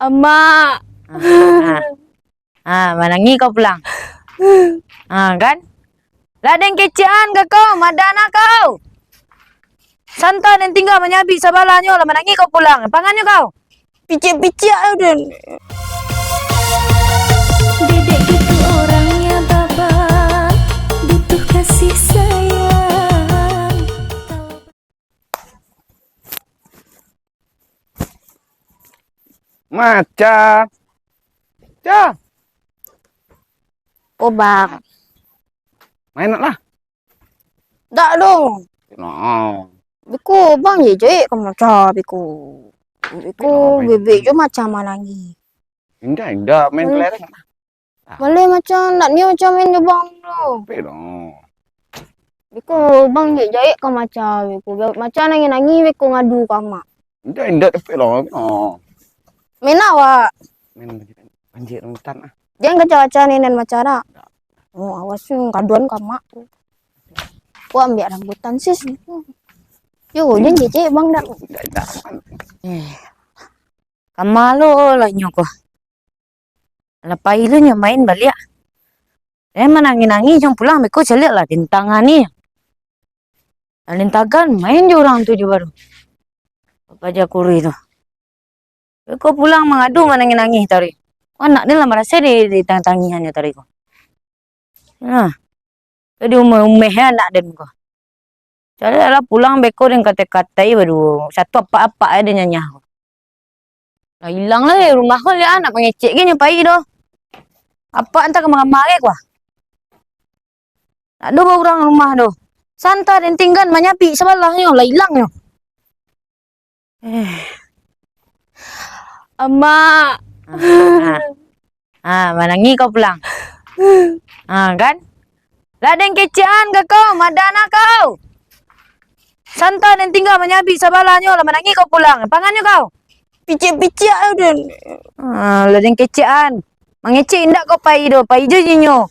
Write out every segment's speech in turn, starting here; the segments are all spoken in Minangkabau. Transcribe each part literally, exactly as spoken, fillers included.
Amak. Ah, ah. Ah, manangih kau pulang. Ah, kan? Lah den kecekan ka kau, madan ah kau. Santa den tingga manyabik sabalahnyo, lah manangih kau pulang. Pangannyo kau. Picik-picik ayo den. Dedek gitu orangnya, Baba, butuh kasih sayang. Maca. Ca. Oh, Bang. Main nak lah. Dak dong. Nah. Beko Bang je jahek ka maca beko. Beko bebek jo maca manangih. Indak, indak, main kelereng. Baleh maca, ndak nio maca main jo Bang lo. Capek lah. Beko Bang je jahek ka maca beko. Maca nangih-nangih beko ngadu ka amak. Indak, indak capek lah. Main awak. Main banjir rambutan ah. Jan kaca-kaca ni nan maca dak. Oh, awas tu kaduan ka amak tu. Wak ambiak rambutan sis. Yo, jan jijik Bang dak. Indak, indak. Eh. Kama lo lah nyo ko. Lah pai lo nyo main baliak. Eh, manangih-nangih nyo pulang beko caliak lah den tangani. Lah den tagan main jo urang tu jo baru. Paja kuri tu. Beko pulang mangadu manangih-nangih tadi. Anak den lah marasai di, di tangih-tangihan nyo tadi ko. Nah. Jadi umeh-umeh anak den ko. Caliak lah pulang beko den katai-katai baduo. Satu apak-apak aja den nyanyah ko. Lah ilang lah dari rumah ko, liak anak mangecek ge nyo pai doh. Apak antah ka ma-ka ma ge ko ah. Ndak ado urang rumah doh. Santa den tinggan manyabik sabalahnyo, lah ilang nyo. Eh. Amak. Ah, ah. Ah, manangih kau pulang. Ah, kan? Lah den kecekan ka kau, madan ah kau. Santa den tingga manyabik sabalahnyo, lah manangih kau pulang. Pangannyo kau. Picik-picik ayo den. Ah, lah den kecekan. Mangecek indak kau pai doh, pai jo jinyo.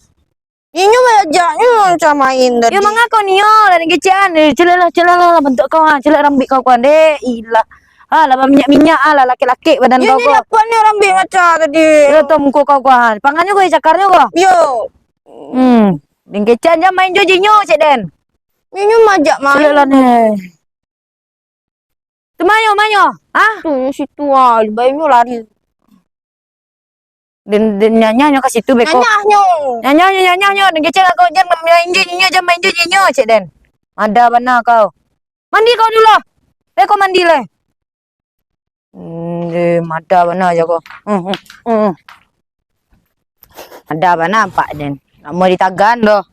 Inyo bajajaknyo macam main tadi. Yo, manga kau nio, lah den kecekan. Eh, caliak lah, caliak lah, lah bantuak kau ah. Caliak rambik kau kuan dek. Ilah. Ah, lah baminyak-minyak ah, lah lakek-lakek badan kau ko. Yo, ni dapat ni rambik maca tadi. Yo, tu muko kau kuan. Pangannyo kau, cakarnyo kau. Yo. Hmm. Den kecekan jan main jo jinyo, cek den. Inyo majak main. Caliak lah ni. Tu manyo, manyo? Ah? Tu, situ ah, bainyo lari. Den, den nyanyahnyo ka situ beko. Nyanyahnyo. Nyanyahnyo, nyanyahnyo. Den kecekan kau, jan main jo jinyo, jan main jo jinyo, cek den. Mada bana kau. Mandi kau dulu lah. Eh, kau mandi lah. Hmm, eh, mada bana aja kau. Hmm, hmm, hmm. Mada bana apak den. Nak mau ditagan doh.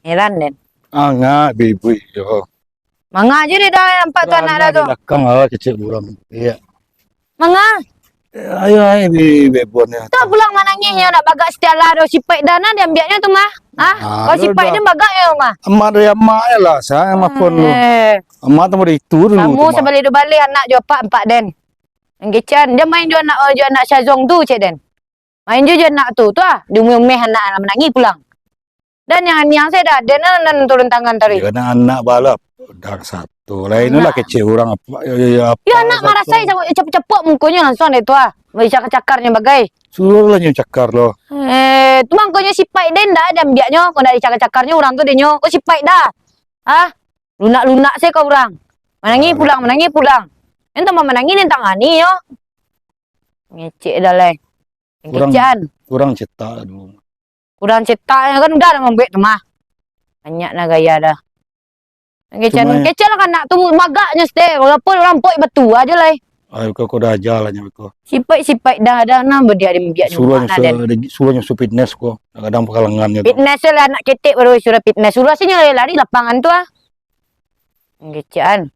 Heran den. Angah bibik yo. Manga je dek dah nampak tu anak dah tu. Di belakang lah kecek urang. Iya. Manga? Eh, ayo, ayo, bi, bebon ya. Tu pulang manangihnyo nak bagak setiap lah tu. Sipaik dah nah diambiaknyo tu mah. Ah, kau sipaik dah bagak yo mah. Amak dari amak ya lah, saya mah pun. Eh. Amak tu dari itu dulu. Kamu tu mah. Sabalik dua balih anak jo apak, apak den. Ngecekan, dia main jo anak, jo anak Syazong tu, cek den. Main jo, jo anak tu, tu ah, diumeh-umeh anak, manangih pulang. Dan yang aniang saya dah, den nan turun tangan tadi. Iyo, anak-anak balap, dah satu. Lain lah kecek urang apa, yo, yo, yo, apa. Yo, anak marasai, capuk-capuk mukonyo langsung dek tu ah. Bari cakar-cakarnyo bagai. Suruahlah nyo cakar lo. Eh, tu mangkonyo sipaik den ndak diambiaknyo, kok ndak dicakar-cakarnyo urang tu dek nyo, kok sipaik dah. Ah, lunak-lunak se kau urang. Manangih pulang, manangih pulang. Nan tambah manangih, nan tangani nyo. Ngecek dah lai. Kurang, kecekan. Kurang cetak dulu. Kurang cetak kan udah dah mambuek tu mah. Banyak nah gaya dah. Kecekan, kecekan lah anak tu bagaknyo sete. Walaupun urang poik batua aja lai. Ai, kau, kau dah aja lah nyo kau. Sipaik-sipaik dah, dah nah badiak di mambiak. Suruah nyo, suruah nyo fitness ko. Kadang pakalangan nyo tu. Fitness lah anak ketek baru suruah fitness. Suruah se nyo lari lapangan tu ah. Ngecekan.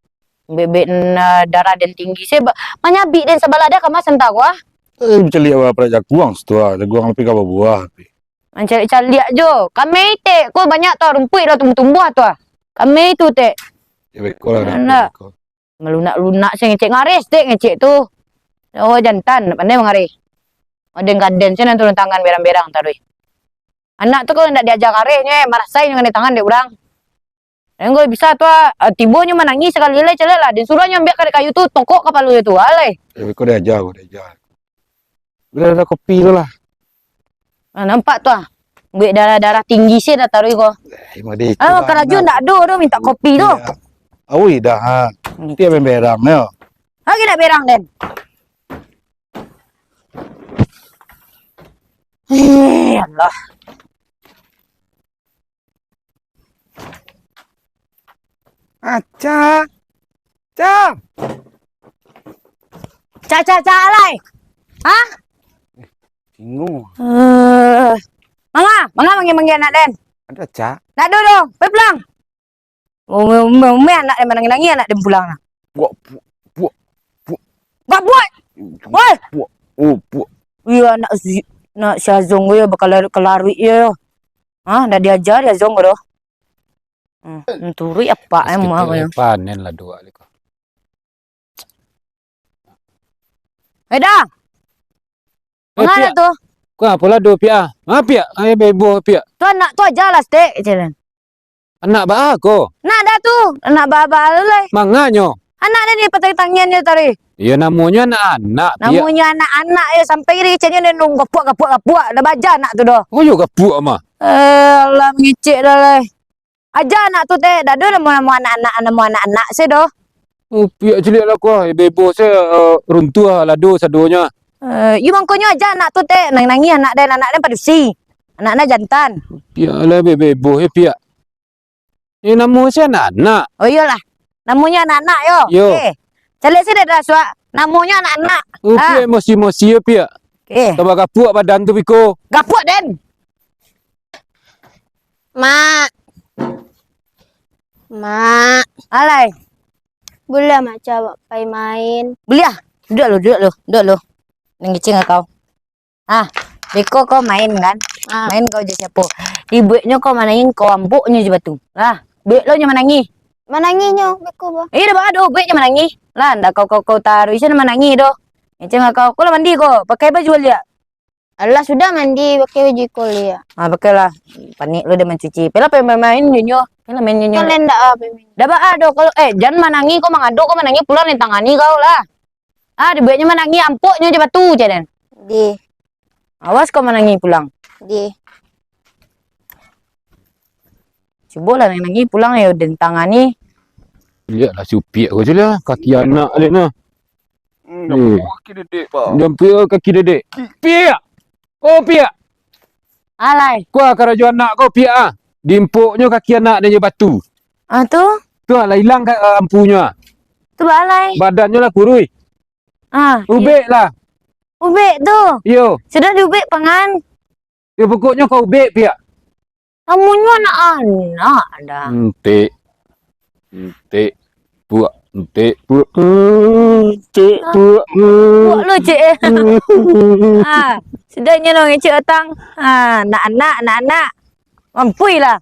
Bebek na darah den tinggi se ba-, manyabik den sabalah dah ka ma santa ko ah. Eh, caliak bapa jaguang situ ah, jaguang tapi ka babuah tapi. Mancaliak-caliak jo. Kami tek ko banyak tu rumpuik dah tumbuah-tumbuah tu ah. Kami tu tek. Ya, beko lah, beko. Malunak-lunak se ngecek, ngareh tek ngecek tu. Oh, jantan, ndak pandai mangareh. Aden-kaden se nan turun tangan berang-berang taruih. Anak tu kalau ndak diaja ngareh nyo, eh, marasai nyo kanai tangan dek urang. Enggo bisa tu ah, tibo nyo manangih sakali lai, caliak lah. Den suruah nyo ambiak karek kayu tu, tokok kapalo nyo tu, alai. Eh, ko diaja, ko diaja. Darah-darah kopi tu lah. Ah, nampak tu ah. Buek darah-darah tinggi se dah taruih ko. Eh, mode itu. Ah, karajo ndak ado doh minta kopi tu. Iyo. Awoi dah, ha. Hmm. Dia main berang nyo. Lagi nak berang den. Eh, Allah. Aca. Ca. Ca, ca, ca, alai. Ha? Bingung. Eh, manga, manga manggil-manggil anak den. Ada, Ca. Nak dulu, pai pulang. Umeh, umeh, umeh anak den manangih-nangih, anak den pulang nah. Buak, buak, buak, buak. Buak, buak. Woi. Buak, oh, buak. Iyo, anak si, anak si Azong ko yo, bakalaruik-kalaruik yo. Ha, ndak diaja dek Azong ko doh. Hmm, manturuik apak eh, muah ko yo. Panen lah dua kali ko. Eh, dah. Eh, manga Piak. Tu? Kau apo lah do, Piak, ah? Ha, Piak? Ai, beboh, Piak. Tu anak tu aja lah, Stek, kecek den. Anak baa ko? Nak dah tu. Anak baa-baa tu lai. Manganyo? Anak den ni patang tangian nyo tadi. Iyo, namonyo anak-anak, Piak. Namonyo anak-anak yo, sampai iri keceknyo den nung gapuak, gapuak, gapuak. Dah baja anak tu doh. Oh, yo gapuak mah. Eh, alah, mangecek dah lai. Aja anak tu teh, dak ado namo-namo anak-anak, namo anak-anak se doh. Oh, Piak caliak lah ko, eh, beboh se, eh, runtuah lado sadonyo. Eh, iyo mangkonyo aja anak tu teh, nangih-nangih anak den, anak den padusi. Anak den jantan. Piak lah be-, beboh, eh, Piak. Eh, namo se anak-anak. Oh, iyolah. Namonyo anak-anak yo. Yo. Eh, caliak se dah suak. Namonyo anak-anak. Oh, ah. Piak emosi-emosi yo, Piak. Eh. Tambah gapuak badan tu biko. Gapuak den. Mak. Mak. Alai. Buliah Mak Ca pai main? Buliah. Duduak lu, duduak lu, duduak lu. Nan kecil kau. Ah, beko kau main kan? Ah. Main kau jo siapo? Dibueknyo kau manangih, kau ampuknyo jo batu. Ah, buek lo nyo manangih. Manangihnyo beko, bah. Eh, dah baa doh, buek nyo manangih. Lah, ndak kau, kau, kau taruih isen manangih doh. Kecil kau, kau lah mandi ko, pakai baju liak. Alah, sudah mandi, pakai baju iko liak. Ah, pakailah. Panek lu dah mancuci. Pailah pai main jo nyo. Pailah main jo nyo. Kalian ndak ah, pai main. Dah baa doh, kalau, eh, jan manangih kau, mangado kau manangih pulang den tangani kau lah. Ah, dibueknyo manangih, ampuknyo jo batu, cek den. Di. Awas kau manangih pulang. Di. Cubolah nangih-nangih pulang yo den tangani. Liaklah si Upiak ko caliak, kaki anak liak nah. Hmm, eh. Jampuik kaki dedek, Pak. Jampuik kaki dedek. Piak! Oh, Piak! Alai. Kua karajo anak ko, Piak, ah. Diimpuknyo kaki anak den jo batu. Ah, tu? Tu lah ilang ka-, ampunyo, ah. Tu baalai. Badannyo lah kuruih. Ah, ubek lah. Ubek tu? Iyo. Sudah diubek pangan. Yo, pokoknyo kau ubek, Piak. Namonyo anak-anak dah. Entik. Entik. Puak. Entik. Puak. Entik. Puak. Puak lo, cek, eh. Ah, sudah nyo lo ngecek datang. Ah, anak-anak, anak-anak. Mampuilah.